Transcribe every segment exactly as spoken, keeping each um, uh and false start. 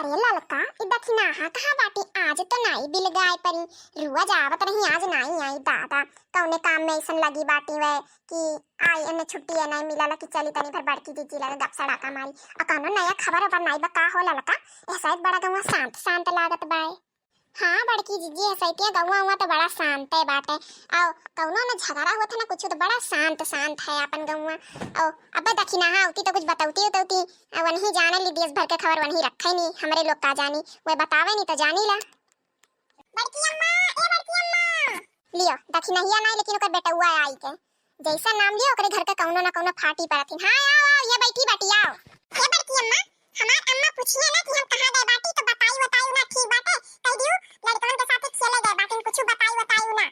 ए ललका, ई दखिनहा कहाँ बाटी? आज तो नाई बिलगाए परी, रोज आवत रही, आज नाई आई दादा। कौने काम में ऐसन लगी बाटी वै कि आई, एने छुट्टी है नाई मिलला कि चली तनी भर बड़की जीजी लगे गप सड़ाका मारी। आ कौनो नया खबर ओबर नाई बा का हो ललका? ऐसा बड़ा गौवा शांत शांत लागत बाय। हाँ बड़की जीजी, ऐसा गौवा उवा तो बड़ा शांत है बाटे। आओ, कौनो न झगड़ा हुआ था ना कुछ, तो बड़ा शांत शांत है अपन गौवा। आओ, अबे दखिनहा होती तो कुछ बतौती उतौती। आ, वनही जाने ली देश भर के खबर, वनही रखे नी, हमरे लोग का जानी, वह बतावे नी तो जानी ला। बड़की अम्मा, ए बड़की अम्मा। लियो, दखिनहिया नाई, लेकिन ओकर बेटउआ आई के। जैसा नाम लियो, ओकरे घर के कौनो ना कौनो फाटी पड़त हिन। हाँ, आओ, आओ, ये बैठी बाटी, आओ। ए बड़की अम्मा, हमार अम्मा पूछिए ना कि हम कहाँ गए बाटी, तो बताई, बताई ना, ठीक बाटे, कह दियो, लड़कन के साथे खेले गए बाटी, कुछ बताई, बताई ना।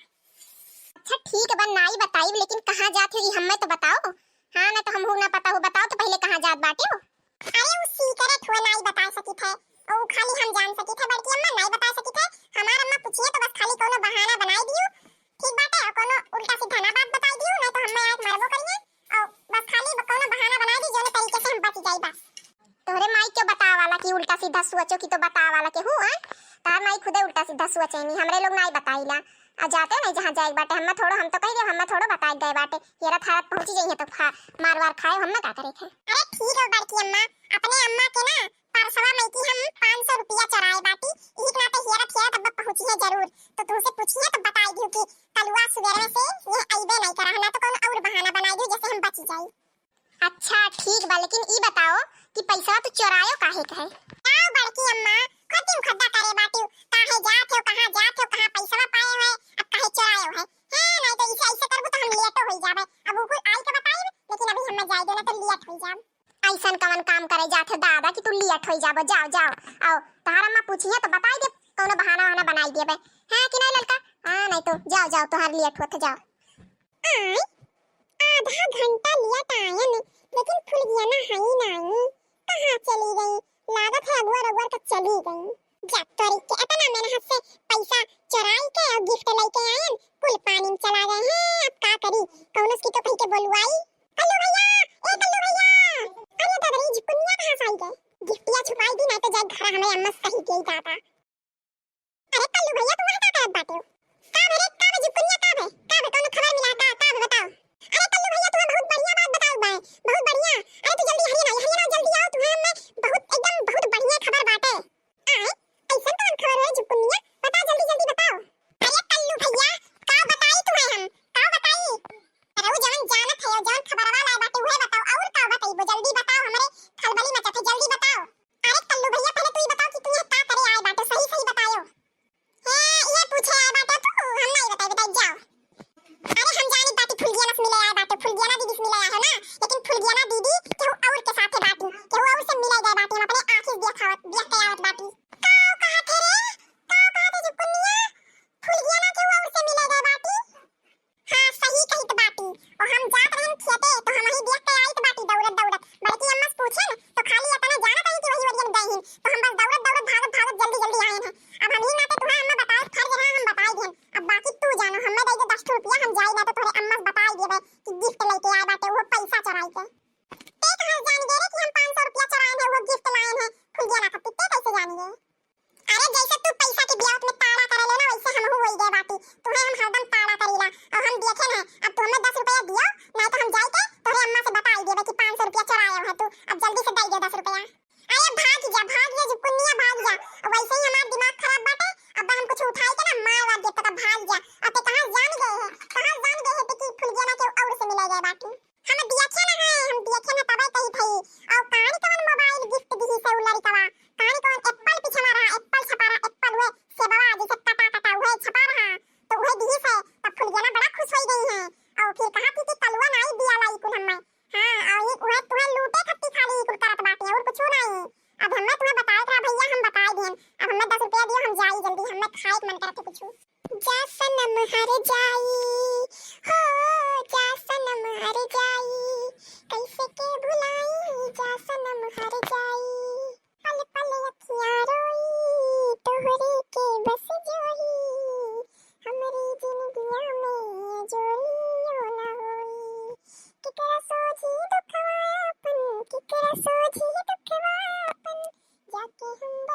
अच्छा, ठीक बा, नाई बताई, लेकिन कहाँ जात हो, ई हमें तो बताओ। हाँ, ना तो हमहू ना पता हो, बताओ तो पहले कहाँ जात बाटे हो? अरे, उ सीक्रेट हुए, नाई बताए सकित है, और उ खाली हम जान सकित है बड़की अम्मा, नाई बताए सकित है। हमार अम्मा पूछिए तो बस खाली कोनो बहाना बनाई दियो, ठीक बाटे, और कोनो उल्टा सीधा ना बात बताई दियो, नहीं तो हमें आज मरबो करिए। और बस खाली ब-, कोनो बहाना बनाई दी, जोने तरीके से हम बच जाई बस। तोहरे माई क्यों बतावाला कि उल्टा सीधा सोचो कि तो बतावाला के हूँ, हैं? तार माई खुदे उल्टा सीधा सोचे नी, हमरे लोग नाई बताईला। आ जाते नहीं जहाँ जाए बाटे, हमें थोड़ो, हम तो कह दे, हमें थोड़ो बताए गए बाटे। हेरत हारत पहुँची जाइए तो खा, मार वार खाए, हमें का करे थे। अरे ठीक है बड़की अम्मा, अपने अम्मा के ना परसवा में की हम पाँच सौ रुपया चोराए बाटी, इही के नाते हेरत हेरत अब पहुँची है जरूर। तो तुमसे पूछिए तो बताई दियो कि कलुआ सुबेरवे से ये अइबे नहीं करा है, ना तो कौन और बहाना बनाई दियो जैसे हम बची जाई। अच्छा ठीक बा, लेकिन ई बताओ कि पैसा तू चोरायो काहे के है? आओ बड़की अम्मा, खुद दिन खुद्दा करे बाटी, काहे जात हो, कहाँ जात हो, कहाँ पैसा पाए हो, अब काहे चोरायो है? हाँ, नहीं तो इसे ऐसे करबू तो हम लेटो हो जाबे। अब उ कुल आई के बताई, लेकिन अभी हम जाए देना तो लेट हो जाब। ऐसन कवन काम करे जात हो दादा कि तू लेट हो जाबो? जाओ, जाओ, आओ, तोहार अम्मा पूछिए तो बताई दे, कौनो बहाना वहाना बनाई देबे। हाँ कि नहीं ललका? हाँ, नहीं तो जाओ, जाओ, तोहार लेट होत, जाओ। आय, आधा घंटा लियत आयन, लेकिन फुलगियाना हई नाई। कहाँ चली गई? लागत है अगुअर अगुअर के चली गई। जा तोरी के, इतना मेहनत से पैसा चोराई के और गिफ्ट लेके आयन, कुल पानी में चला गए हैं। अब का करी? कौनो की तो कही के बोलवाई। कल्लू भैया, ए कल्लू भैया, अरे दादा रे, झुकुनिया कहाँ से आई गए? गिफ्टिया छुपाई दी, नहीं तो जाए घर हमें अम्मा से कही गई दादा। अरे कल्लू भैया, तू वहाँ का करत बाटे हो? का भे रे, का भे झुकुनिया, का भे? का भे, कौनो खबर मिला का? का भे बताओ। अरे कल्लू भैया, तुम्हें बहुत बढ़िया बात बताओ बाय, बहुत बढ़िया। अरे तू जल्दी हरिया ना, हरिया ना, जल्दी आओ, तुम्हें हमें बहुत, एकदम बहुत बढ़िया खबर बाटे। आए, ऐसन कौन खबर है झुकुनिया? बताओ जल्दी, जल्दी बताओ। अरे कल्लू भैया, का बताई तुम्हें हम, का बताई? अरे वो जवन जानत है, जवन खबरवा लाए बाटे, उहे बताओ, और का बताई? वो जल्दी बताओ, हमरे खलबली मचत है, जल्दी बताओ। अरे कल्लू भैया, पहले तू ही बताओ कि तू यहाँ का करे आए बाटे, सही सही बतायो। हे, ये पूछे आए बाटे तू, हम नहीं बताई, बताई जाओ। अरे हम जानी बाटी फुलगियाना से मिले आए बाटे, फुलगियाना दीदी से मिले आए हो ना, लेकिन फुलगियाना दीदी केहू और के साथे बाटी, केहू और से मिले गए बाटी, हम अपने आँखी से देखावत, देख के आवत बाटी। काऊ कहा थे रे? काऊ कहा थे झुकुनिया? फुलगियाना केहू और से मिले गए बाटी? हाँ, सही कहित बाटी। और हम जात रहन खेते, तो हम वही देख के आइत बाटी दौड़त दौड़त। बड़की अम्मा से पूछे न, तो खाली इतना जानत रही कि वही वरियन गए हिन। तो हम बस दौड़त दौड़त, भागत भागत जल्दी जल्दी आए हैं। अब हम ही ना तो तुम्हारे अम्मा बताए फर्ज रहा, हम बताई देन। अब बाकी तू जानो, हमें दे दे दस ठो रुपया, हम जाई ना तो तोहरे अम्मा से बताई देबे कि गिफ्ट लेके आए बाटे, वो पैसा चुराई के। ते कहाँ जान गए रे कि हम पाँच सौ रुपया चुराए हैं, वो गिफ्ट लाए हैं फुलगियाना खातिर? ते कैसे जान गए? अरे जैसे तू पैसा के बियावत में ताड़ा करे ले ना, वैसे हम हो गए बाटी। तुम्हें हम हरदम ताड़ा करीला और हम देखे ना। अब तू हमें दस रुपया दियो, नहीं तो हम जाई के तोहरे अम्मा से बताई देबे कि पाँच सौ रुपया चुराए है तू। अब जल्दी से दे दे दस रुपया। अरे भाग जा, भाग जा झुकुनिया, भाग जा। वैसे ही हमार दिमाग खराब बाटे, अब हम कुछ उठाई के ना मार वार देब, तो भाग जा। अब ते कहाँ जान गए है, कहाँ जान गए है कि फुलगियाना के और से मिले गए बाटी? हम देखे ना है, हम देखे ना तबे कही थई। और कानी कवन मोबाइल गिफ्ट दिही से उ लड़कवा? कानी कवन एप्पल पीछे रहा, एप्पल छपा रहा, एप्पल हुए सेबवा जैसे कटा कटा हुए छपा रहा, तो हुए दिही से। तब फुलगियाना बड़ा खुश हो गई है। और फिर कहा थी कि कलुआ नाई दिया लाई कुल हमें। हाँ, और ये हुए तुम्हें लूटे खत्ती खाली कुल करत बाटे और कुछ नहीं। अब हमें तुम्हें बताए रहा भैया, हम बताए देन। अब हमें दस रुपया दियो, हम जाई जल्दी, हमें खाए के मन करत है कुछ। जा सनम हर जाई, हो जा सनम हर जाई, कैसे के भुलाई जा सनम हर जाई। पल पल अखियाँ रोई, तोहरे के बस जोई, हमरी जिंदगिया में जोड़ियो ना होई। केकरा सोझी दुखवा अपन, केकरा सोझी दुखवा अपन, जाके हम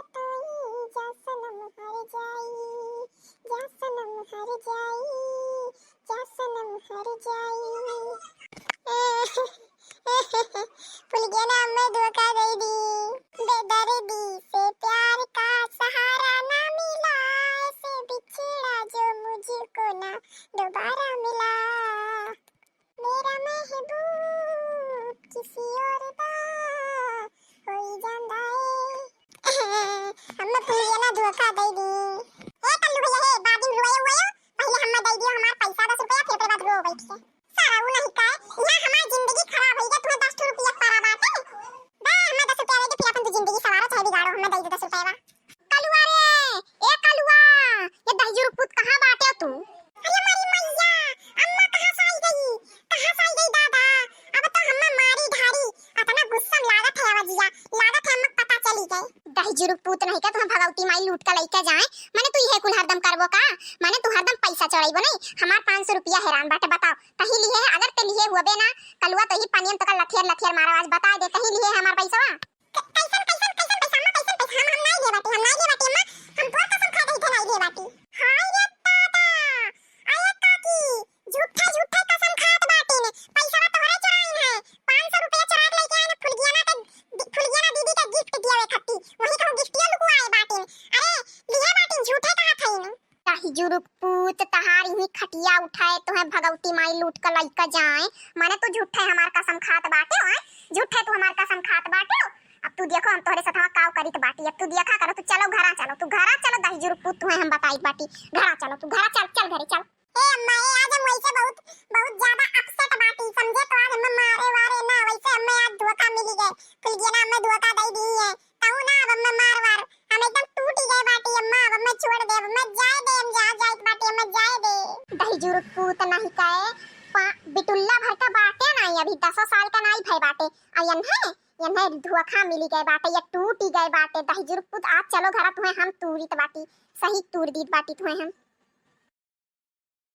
का दे दी। ए कल्लू भैया, हे बादिन रोए हुए हो, पहले हमें दे दियो हमार पैसा दस रुपया, फिर ओकरे बाद रो बैठ के। सारा वो नहीं का, यहाँ हमार जिंदगी खराब होई गई, तुम्हें दस ठो रुपया परा बाटे। दे हमें दस रुपया दे दे, फिर अपन तू जिंदगी सवारो चाहे बिगाड़ो, हमें दे दे दस रुपया। कलुआ रे, ए कलुआ, ये दहिजुर पूत कहाँ बाटे तू? अरे हमारी मैया, अम्मा कहाँ से आई गई, कहाँ से आई गई दादा? अब तो हमें मारी धारी, अतना गुस्सा लागत है आवाजिया, लागत है अम्मा पता चली गई। दहिजुर पूत नहीं का, तुम्हें भगवती माई लूट का लइका जाए, माने तू इहे कुल हरदम करबो का? माने तू हरदम पैसा चोराइबो नहीं, हमार पाँच सौ रुपया हैरान बाटे, बताओ। तही लिहे है, अगर ते लिहे हुअबे ना, कलुआ तो ही पानियन तोका लथियर लथियर मारा, आज बताए दे, तही लिहे है हमार पैसवा। क-, कैसन, कैसन, कैसन पैसा अम्मा, कैसन पैसा? हम, हम नाई लिए बाटी, हम नाई लिए बाटी अम्मा, हम तोर कसम खात ही थे नाई लिए बाटी। हाय रे दादा, अरे काकी, झूठे, झूठे कसम खात बाटी ने, पैसा तोहरे चोराइन है, पाँच सौ रुपया चोरा के लेके आए ना, फुलगियाना के, दि-, फुलगियाना दीदी के गिफ्ट दिया वे खत्ती, वही कहूँ गिफ्टिया लुकुआए बाटी ने। अरे, लिए बाटी, झूठे कहा था इन्हें। दहिजुर पूत तहार इही खटिया उठाए, तोहे भगवती माई लूट क लइका जाए। माने तू झूठे हमार कसम खात बाटे, हैं? झूठे तू हमार कसम खात बाटे। अब तू देखो हम तोहरे सथवा काव करित बाटी। अब तू देखा करो, तू चलो घरा चलो, तू घरा चलो दहिजुर पूत, तुहे हम बताइत बाटी। घरा चलो, तू घरा चल, चल घरे चल। ए अम्मा, ए आज हम वैसे बहुत, बहुत ज्यादा अपसेट बाटी, समझे? तो आज हम मारे वारे ना, वैसे हमें आज धोखा मिली गए, फुलगियाना हमें धोखा दे दी है। कहूँ ना अब अम्मा मार वार, हम एकदम टूटी गए बाटी अम्मा, अब अम्मा छोड़ दे, अब अम्मा जाए दे, हम जहाँ जाइत बाटी अम्मा जाए दे। दहिजुर पूत नहीं कहे, पा-, बिटुल्ला भर का बाटे नाई, अभी दसो साल का नाई भय बाटे। आ यन्हे, यन्हे धोखा मिली गए बाटे, ये टूटी गए बाटे। दहिजुर पूत आज चलो घरा, तुहे हम तूरित बाटी, सही तूर दीत बाटी तुहे हम।